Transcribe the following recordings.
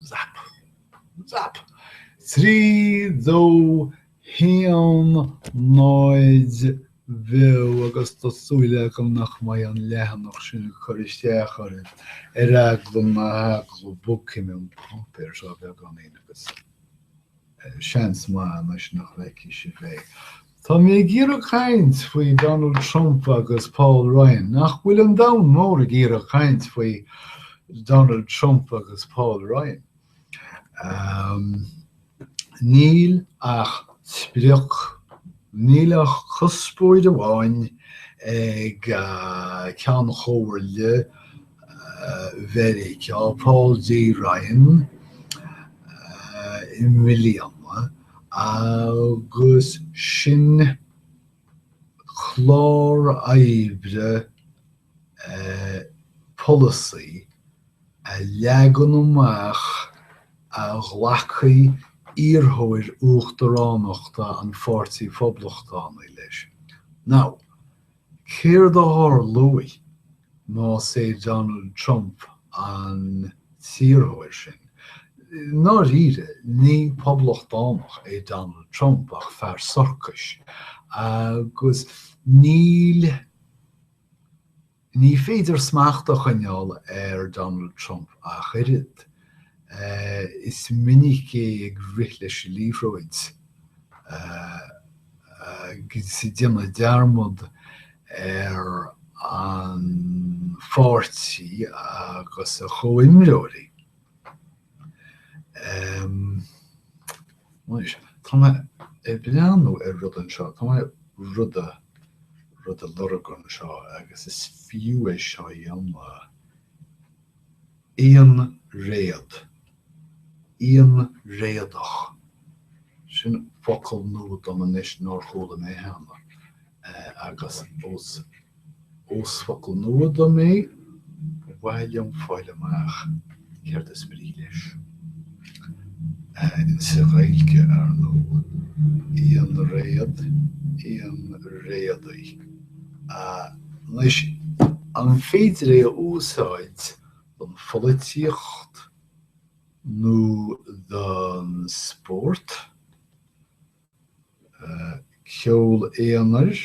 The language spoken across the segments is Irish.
Zap! Zap! 3, 2, 1, 0, Beo agus tá súil agam nach mbeidh an leathanach sin ag cur isteach oraibh ar eagla na heagla bogfaidh mé an páipéar seo beagáinín agus seans maith anois nach bhfeicfidh sibh é. Tá mé ag iarraidh caint faoi Donald Trump agus Paul Ryan. Nach bhfuil an domhan mór ag iarraidh caint faoi Donald Trump agus Paul Ryan? Níl ach sprioc, níl ach cuspóir amháin ag Ceann Chomhairle Mheiriceá, Paul D. Ryan, i mbliana agus sin clár oibre polasaí a leagan amach a ghlacfaidh iarrthóir uachtaránachta an Pháirtí Phoblachtánaigh leis. Now, céard a tharlóidh más é Donald Trump an t-iarrthóir sin? I ndáiríre, ní poblachtánach é Donald Trump ach fear sorcais, agus níl. Ní féidir smacht a choinneáil ar Donald Trump ach oiread. Is minic é ag rith leis an liathróid agus ag déanamh dearmad ar an pháirtí agus a chomhimreoirí. Anois, tá mé ag breathnú ar rud anseo, tá mé rud a, rud a lorg anseo agus is fiú é seo a dhéanamh. Aonréad. Aonréadach. Sin focal nua dom anois nár chuala mé cheana agus ós. Ós focal nua dom é, ba mhaith liom fáil amach céard is brí leis. Sa Ghaeilge, ar ndóigh. Aonréad, aonréadaí. Anois, an féidir é a úsáid don pholaitíocht nó don spórt? Ceol aonair?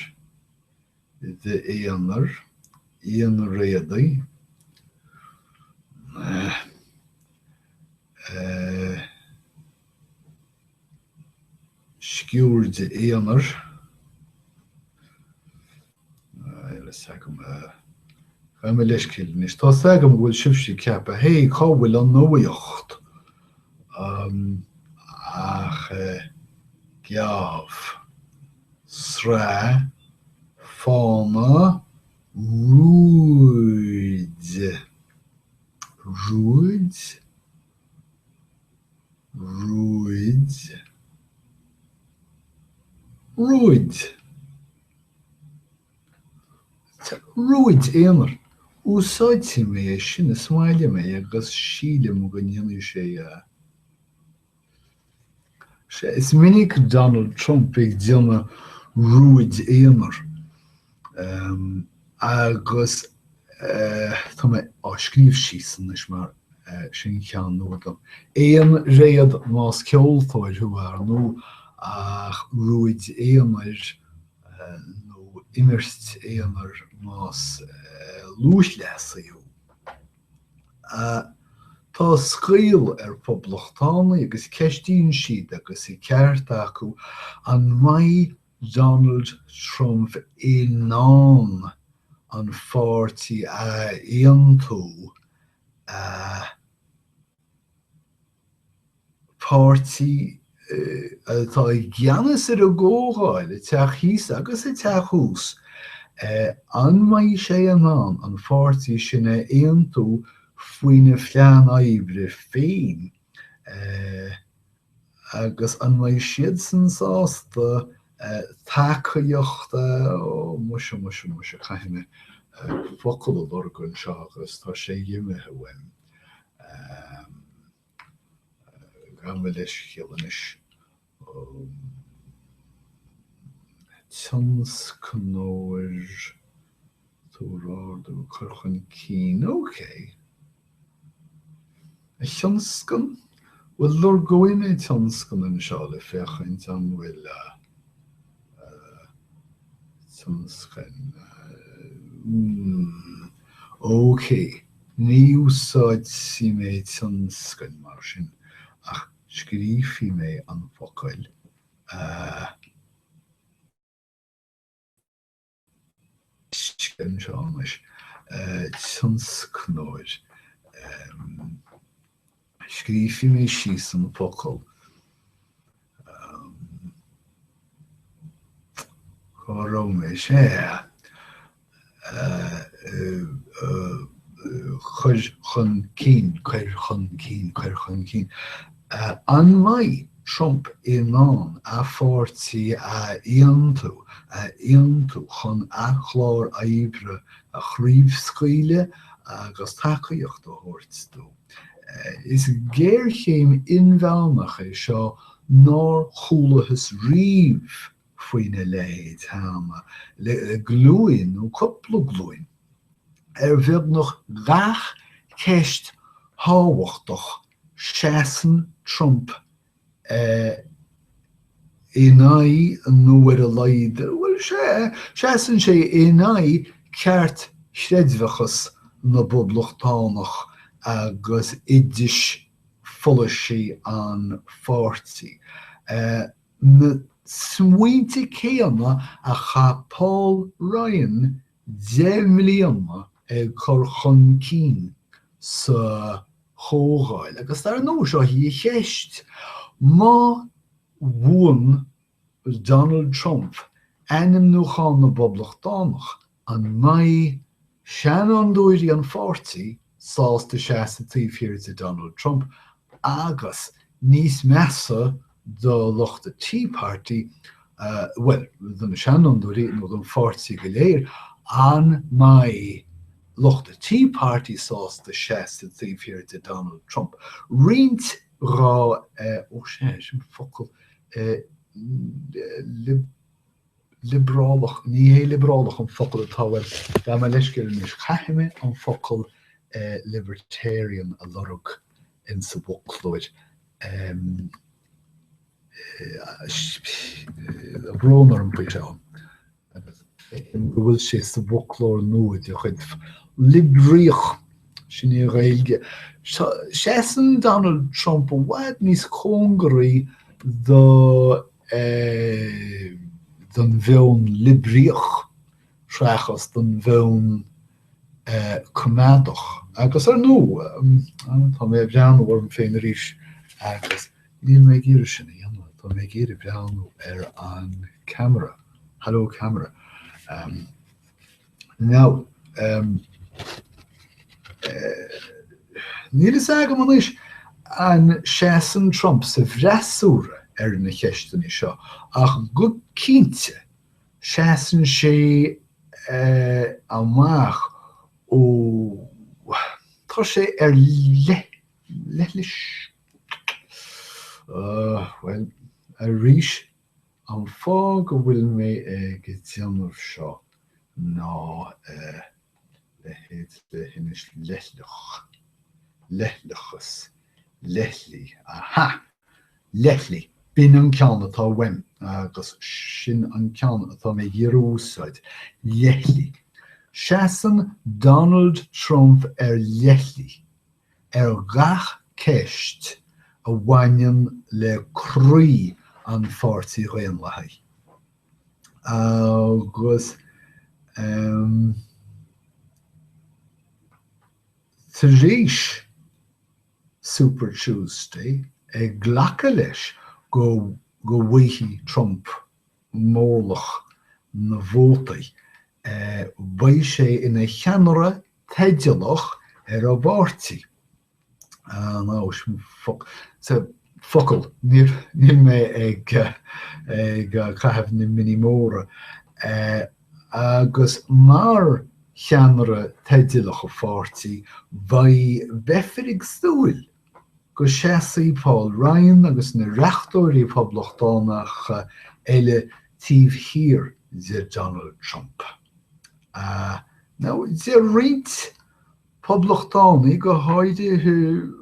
d'aonar, aonréadaí, sciuird aonair, Gabh mo leithscéal anois, tá's agam go bhfuil sibhse ag ceapadh, hey, cá bhfuil an nuaíocht? Ach geábh. Sraith, fána, rúid, rúid, rúid, rúid. Rúid aonair. Úsáidfidh mé é sin, is maith liom é agus sílim go ndéanfaidh sé a. Sea, is minic Donald Trump ag déanamh rúid aonair agus tá mé á scríobh síos anois mar sin ceann nua dom. Aonréad más ceoltóir thú, ar ndóigh, ach rúid aonair nó imirt aonair más lúthchleasaí thú. Tá scaoll ar phoblachtánaigh agus ceistíonn siad, agus an ceart acu, an mbeidh Donald Trump in ann an pháirtí a aontú a páirtí atá i gceannas ar an gComhdháil, an Teach Thíos agus an Teach Thuas, an mbeidh sé in ann an pháirtí sin a aontú faoina phlean oibre féin agus an mbeidh siadsan sásta tacaíocht a, ó muise, muise, muise, caithfidh mé focal a lorg anseo agus tá sé imithe uaim. Gabh mo leithscéal anois. Tionscnóir, tabhair ordú, cur chun cinn, ok. A thionscain? Bhuel, lorgóidh mé tionscain anseo le féachaint an bhfuil tionscain. Hmm, ok, ní úsáidfidh mé tionscain mar sin, ach scríobfaidh mé an focal. Anseo anois, tionscnóir. Scríobfaidh mé síos an focal. Cá raibh mé? Sea. Cuir chun cinn, cuir chun cinn, cuir chun cinn. An mbeidh Trump in ann a pháirtí a aontú, a aontú chun a chlár oibre a chraobhscaoileadh agus tacaíocht a thabhairt dó? Is géarchéim inmheánach é seo nár chualathas riamh faoina leithéid cheana le glúin nó cúpla glúin. Ar bheagnach gach ceist thábhachtach seasann Trump in aghaidh, nó ar a laghad, bhuel, sea, seasann sé in aghaidh ceartchreidmheachas na bPoblachtánach agus oidis pholasaí an pháirtí. Na smaointe céanna a chaith Paul Ryan 10 mbliana ag cur chun cinn sa Chomhdháil. Agus dar ndóigh, seo í an cheist, má bhuann Donald Trump ainmniúchán na bPoblachtánach, an mbeidh seanfhondúirí an pháirtí sásta seasamh taobh thiar de Donald Trump agus, níos measa do lucht an Tea Party, bhuel, do na seanfhondúirí nó don pháirtí go léir, an mbeidh lucht an Tea Party sásta seasamh taobh thiar de Donald Trump? Roinnt dhá, ó sea, sin focal, liobrálach, ní hé liobrálach an focal atá uaim, gabh mo leithscéal anois, caithfidh mé an focal libertarian a lorg insa bhfoclóir. Tá brón orm faoi seo. Agus feicim go bhfuil sé sa bhfoclóir nua de chuid Liobraíoch, sin í an Ghaeilge. Seasann Donald Trump i bhfad níos cóngaraí do don mheon liobraíoch seachas don mheon coimeádach. Agus ar ndóigh, tá mé ag breathnú orm féin arís agus níl mé ag iarraidh sin a dhéanamh, tá mé ag iarraidh breathnú ar an ceamara. Hello camera. Now, níl fhios agam anois an seasann Trump sa bhfreasúra ar na ceisteanna seo, ach go cinnte seasann sé amach ó, tá sé ar leithlis, bhuel, arís, an fáth go bhfuil mé ag déanamh seo ná leithéid de anois leithleach, leithleachas, leithligh, aha! Leithligh, b'in an ceann atá uaim agus sin an ceann atá mé ag iarraidh a úsáid, leithligh. Seasann Donald Trump ar leithligh ar gach ceist a bhaineann le croí an Pháirtí Dhaonlathaigh. Agus tar éis Super Tuesday, ag glacadh leis go bhfaighidh Trump mórlach na vótaí, beidh sé ina cheannaire teidealach ar an bpáirtí. Now, sin focal, níl mé ag caitheamh na mionnaí móra. Agus mar cheannaire teidealach an pháirtí, beidh, beifear ag súil go seasfaidh Paul Ryan agus na reachtóirí Poblachtánacha eile taobh thiar de Donald Trump. Now, deir roinnt Poblachtánaigh, go háirithe.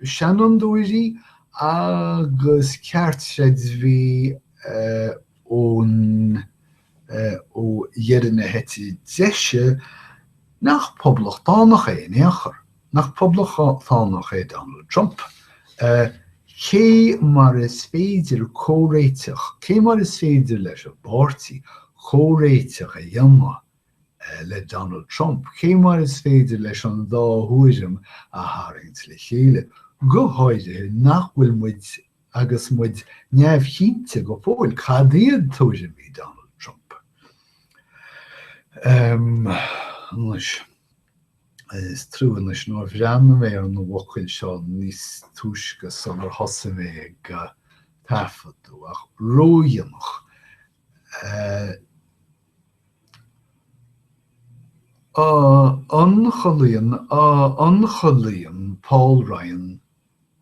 seanfhondúirí agus ceartchreidmhigh ón ó dheireadh na heite deise nach poblachtánach é in aon chor, nach poblachtánach é Donald Trump. Cé mar is féidir comhréiteach, cé mar is féidir leis an bpáirtí comhréiteach a dhéanamh le Donald Trump, cé mar is féidir leis an dá thuairim a tharraingt le chéile, go háirithe nach bhfuil muid agus muid neamhchinnte go fóill cad iad tuairimí Donald Trump. Anois, is trua anois nár bhreathnaigh mé ar na focail seo níos túisce sular thosaigh mé ag taifeadadh, ach ródhéanach. Ionchollaíonn, ionchollaíonn Paul Ryan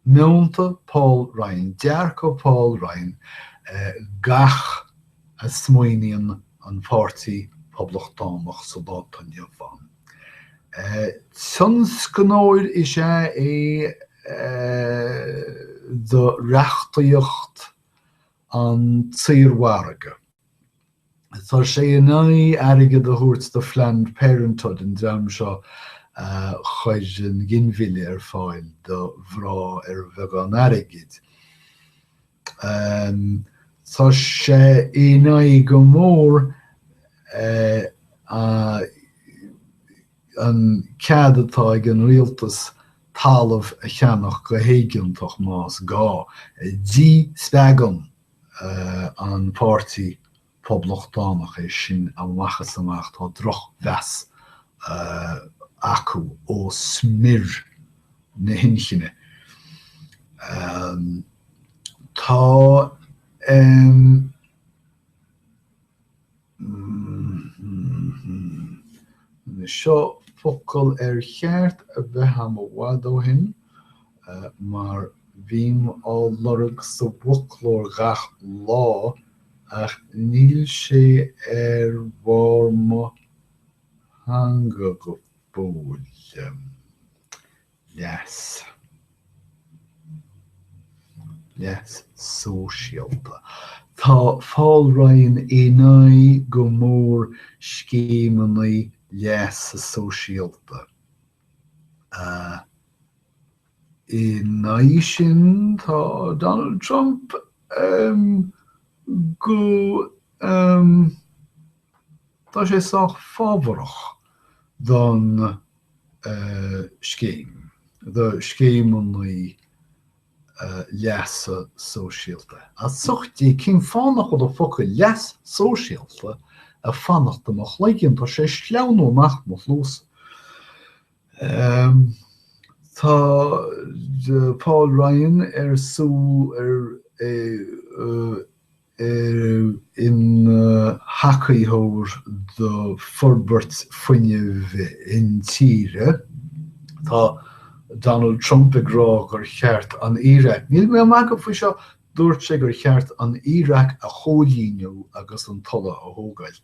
meonta Paul Ryan, dearcadh Paul Ryan, gach a smaoiníonn an Páirtí Poblachtánach sa lá atá inniu ann. Tionscnóir is ea é do reachtaíocht an tsaormhargaidh. Tá sé in aghaidh airgead a thabhairt do Phlanned Parenthood, an dream seo a chuireann ginmhilleadh ar fáil do mhná ar bheagán airgid. Tá sé in aghaidh go mór an cead atá ag an rialtas talamh a cheannach go héigeantach más gá. Díspeagann an Páirtí Poblachtánach é sin amach is amach, tá drochmheas acu ó smior na hinchinne. Tá. Seo focal ar cheart a bheith a'm i bhfad ó shin, mar bím á lorg sa bhfoclóir gach lá ach níl sé ar bharr mo theanga go fóill. Leas. Leas sóisialta. Tá Paul Ryan in aghaidh go mór scéimeanna leasa sóisialta. Ina aghaidh sin tá Donald Trump go tá sé sách fábharach don scéim, do scéimeanna leasa sóisialta. As ucht Dé, cén fáth nach bhfuil an focal leas sóisialta ag fanacht i mo chloigeann? Tá sé ag sleamhnú amach mo chluasa. Tá Paul Ryan ar ar ina thacaitheoir do forbairt fuinnimh intíre. Tá Donald Trump ag rá gur cheart an Iaráic, níl mé ag magadh faoi seo, dúirt sé gur cheart an Iaráic a choilíniú agus an t-ola a thógáil.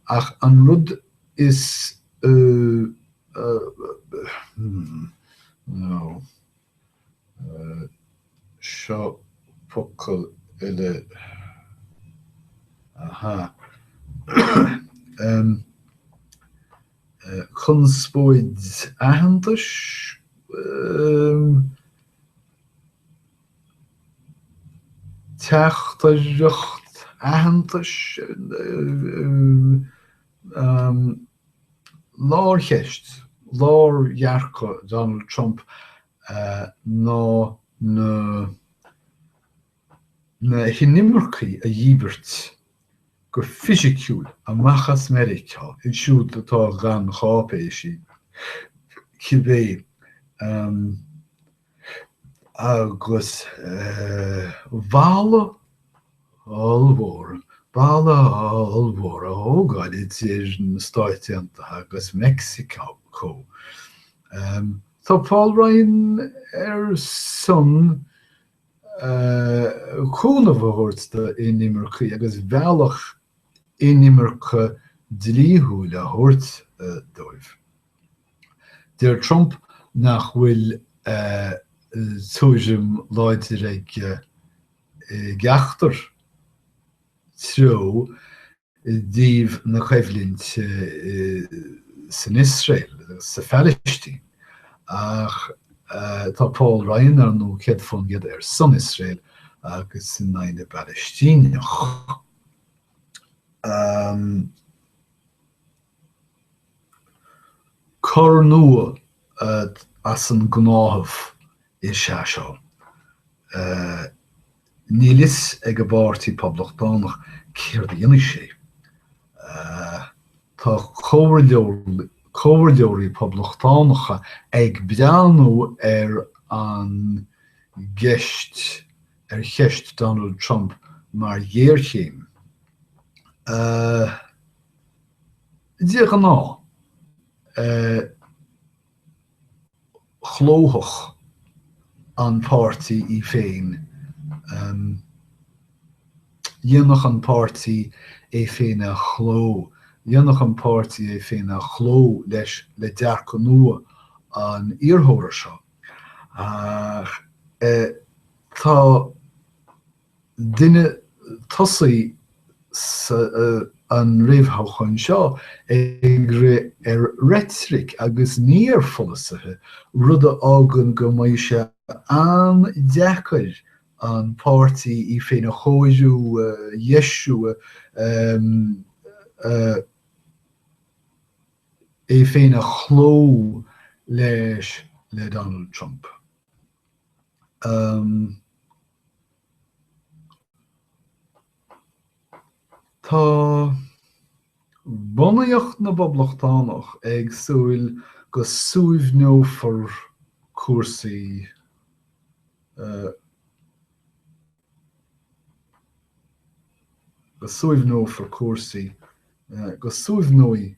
Ach an rud is no. Seo focal eile. Aha. Conspóid aitheantais? Teachtaireacht aitheantais? Lárcheist, lárdhearcadh Donald Trump ná na na hinimircigh a dhíbirt go fisiciúil amach as Meiriceá, iad siúd atá gan cháipéisí, cibé, agus balla ollmhór, balla ollmhór a thógáil idir na Stáit Aontaithe agus Meicsiceo. Tá Paul Ryan ar son cúnamh a thabhairt d'inimircigh agus bealach inimirce dlíthiúil a thabhairt dóibh. Deir Trump nach bhfuil. Tuairim láidir aige i gceachtar treo i dtaobh na coimhlinte san Iosrael agus sa Phalaistín, ach tá Paul Ryan, ar ndóigh, 100% ar son Iosrael agus in aghaidh na bPalaistíneach. Cor nua as an ngnáthamh is ea seo. Níl fhios ag an bPáirtí Poblachtánach céard a dhéanfaidh sé. Tá comhairleoirí Poblachtánacha ag breathnú ar an gceist, ar cheist Donald Trump mar ghéarchéim. De ghnáth, chlófadh an páirtí í féin, dhéanfadh an páirtí é féin a chló, dhéanfadh an páirtí é féin a chló leis, le dearcadh nua an iarrthóra seo. Ach tá. duine tosaigh an réamhthoghchán seo ag rith ar reitric agus ní ar pholasaithe, rud a fhágann go mbeidh sé an-deacair an páirtí í féin a chóiriú, a dheisiú, é féin a chló leis le Donald Trump. Tá bunaíocht na bPoblachtánach ag súil go suaimhneofar cúrsaí, go suaimhneofar cúrsaí, go suaimhneoidh.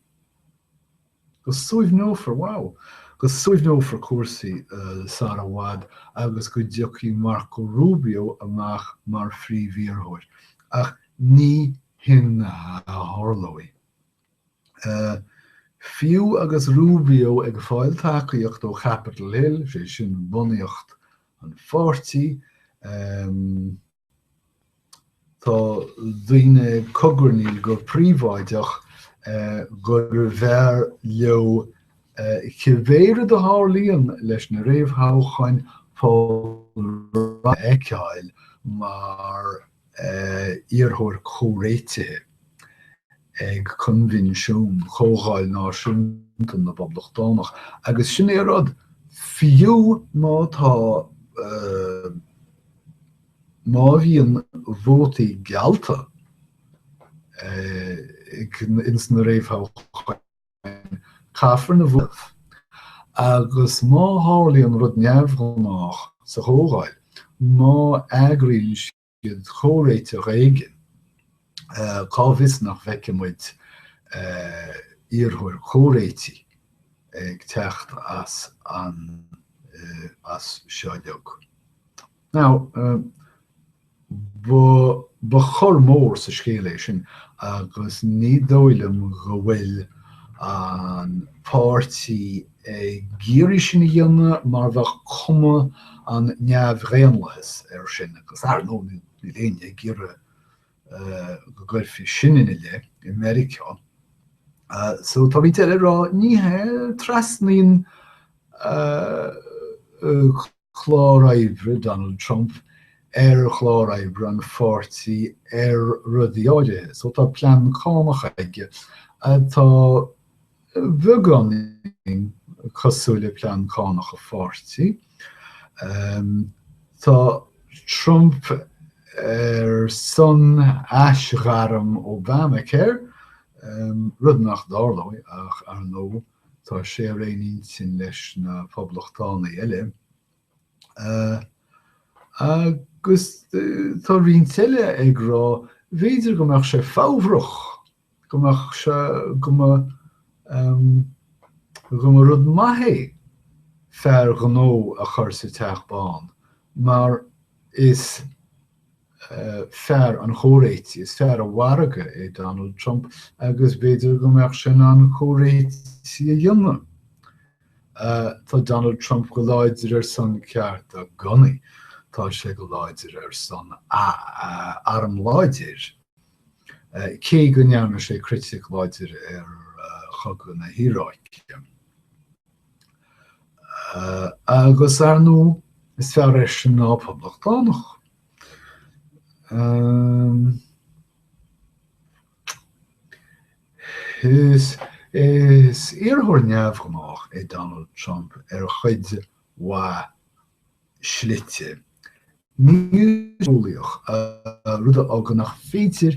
go suaimhneofar, wow, go suaimhneofar cúrsaí sara i bhfad agus go dtiocfaidh Marco Rubio amach mar phríomhiarrthóir. Ach ní hin a tharlóidh. Fiú agus Rubio ag fáil tacaíocht ó Chapitol Hill, sé sin bunaíocht an pháirtí, Tá daoine ag cogarnaíl go príobháideach gurbh fhearr leo cibé rud a tharlaíonn leis na réamhthoghcháin Paul Ryan a fheiceáil mar iarrthóir comhréitithe ag coinbhinsiún, Comhdháil Náisiúnta na bPoblachtánach. Agus sin é an rud, fiú má tá. Má bhíonn vótaí geallta ins na réamhthoghcháin, caithfear na vótaí agus má tharlaíonn rud neamhghnách sa chomhdháil, má eagraíonn siad comhréiteach éigin, cá bhfios nach bhfeicfidh muid iarrthóir comhréitigh ag teacht as an as seo uilig. Now, ba, ba chor mór sa scéal é sin agus ní dóigh liom go bhfuil an páirtí ag iarraidh sin a dhéanamh mar bheadh cuma an neamhdhaonlathais air sin agus ar ndóigh níl éinne ag iarraidh go gcuirfí sin ina leith i Meiriceá. So tá roinnt eile ag rá ní hea, trasnaíonn clár oibre Donald Trump ar chlár oibre an pháirtí ar rudaí áirithe. So tá plean cánach aige atá beagáinín cosúil le plean cánach a pháirtí. Tá Trump ar son aisghairm Obamacare, rud nach dtarlóidh ach ar ndóigh tá sé ar aon intinn leis na Poblachtánaigh eile. Agus tá roinnt eile ag rá b'fhéidir go mbeadh sé fabhrach, go mbeadh sé, go mba, go mba rud maith é fear gnó a chur sa Teach Bán mar is fear an chomhréitigh, is fear an mhargaidh é Donald Trump agus b'fhéidir go mbeadh sé in ann comhréitigh a dhéanamh. Tá Donald Trump go láidir ar son cearta gunnaí. Tá sé go láidir ar son arm láidir, cé go ndearna sé critic láidir ar chogadh na hIaráice. Agus, ar ndóigh, is fearr eisean ná poblachtánach. Is iarrthóir neamhghnách é Donald Trump ar chuid mhaith slite. Níl sé eolaíoch, rud a fhágann nach féidir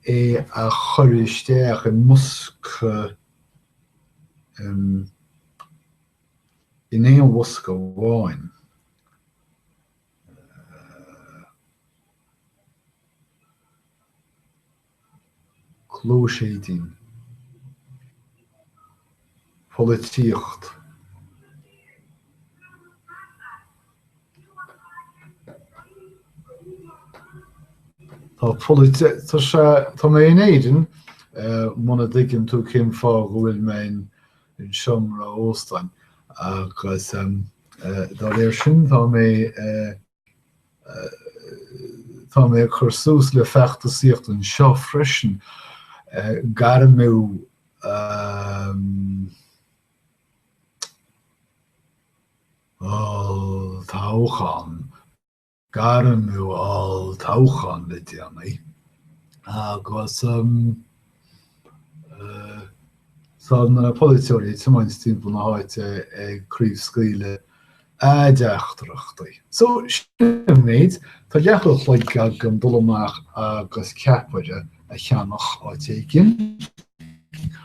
é a chur isteach i mbosca, in aon bhosca amháin. Cluaisséidín. Polaitíocht. Tá polaitíocht, tá sé, tá mé in Éirinn, muna dtuigeann tú cén fáth go bhfuil mé in seomra óstáin agus dá réir sin tá mé Tá mé ag cur suas le feachtasaíocht anseo freisin, gairmiú olltoghchán, gairmiú olltoghchán le déanaí agus Tá na polaiteoirí ag tiomáint timpeall na háite ag craobhscaoileadh a dteachtaireachtaí. So, sin an méid. Tá leathuair a chloig agam dul amach agus ceapaire a cheannach áit éigin.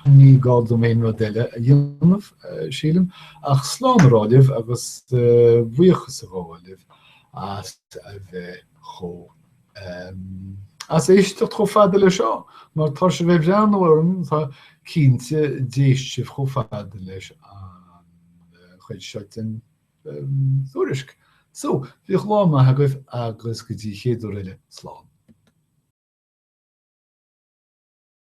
Ní gá dom aon rud eile a dhéanamh, sílim, ach slán a rá libh agus buíochas a ghabháil libh as a bheith chomh. As éisteacht chomh fada leis seo, mar tá sibh ag breathnú orm, tá cinnte d'éist sibh chomh fada leis an chuid seo den tuairisc. So, bíodh lá maith agaibh agus go dtí chéad uair eile, slán.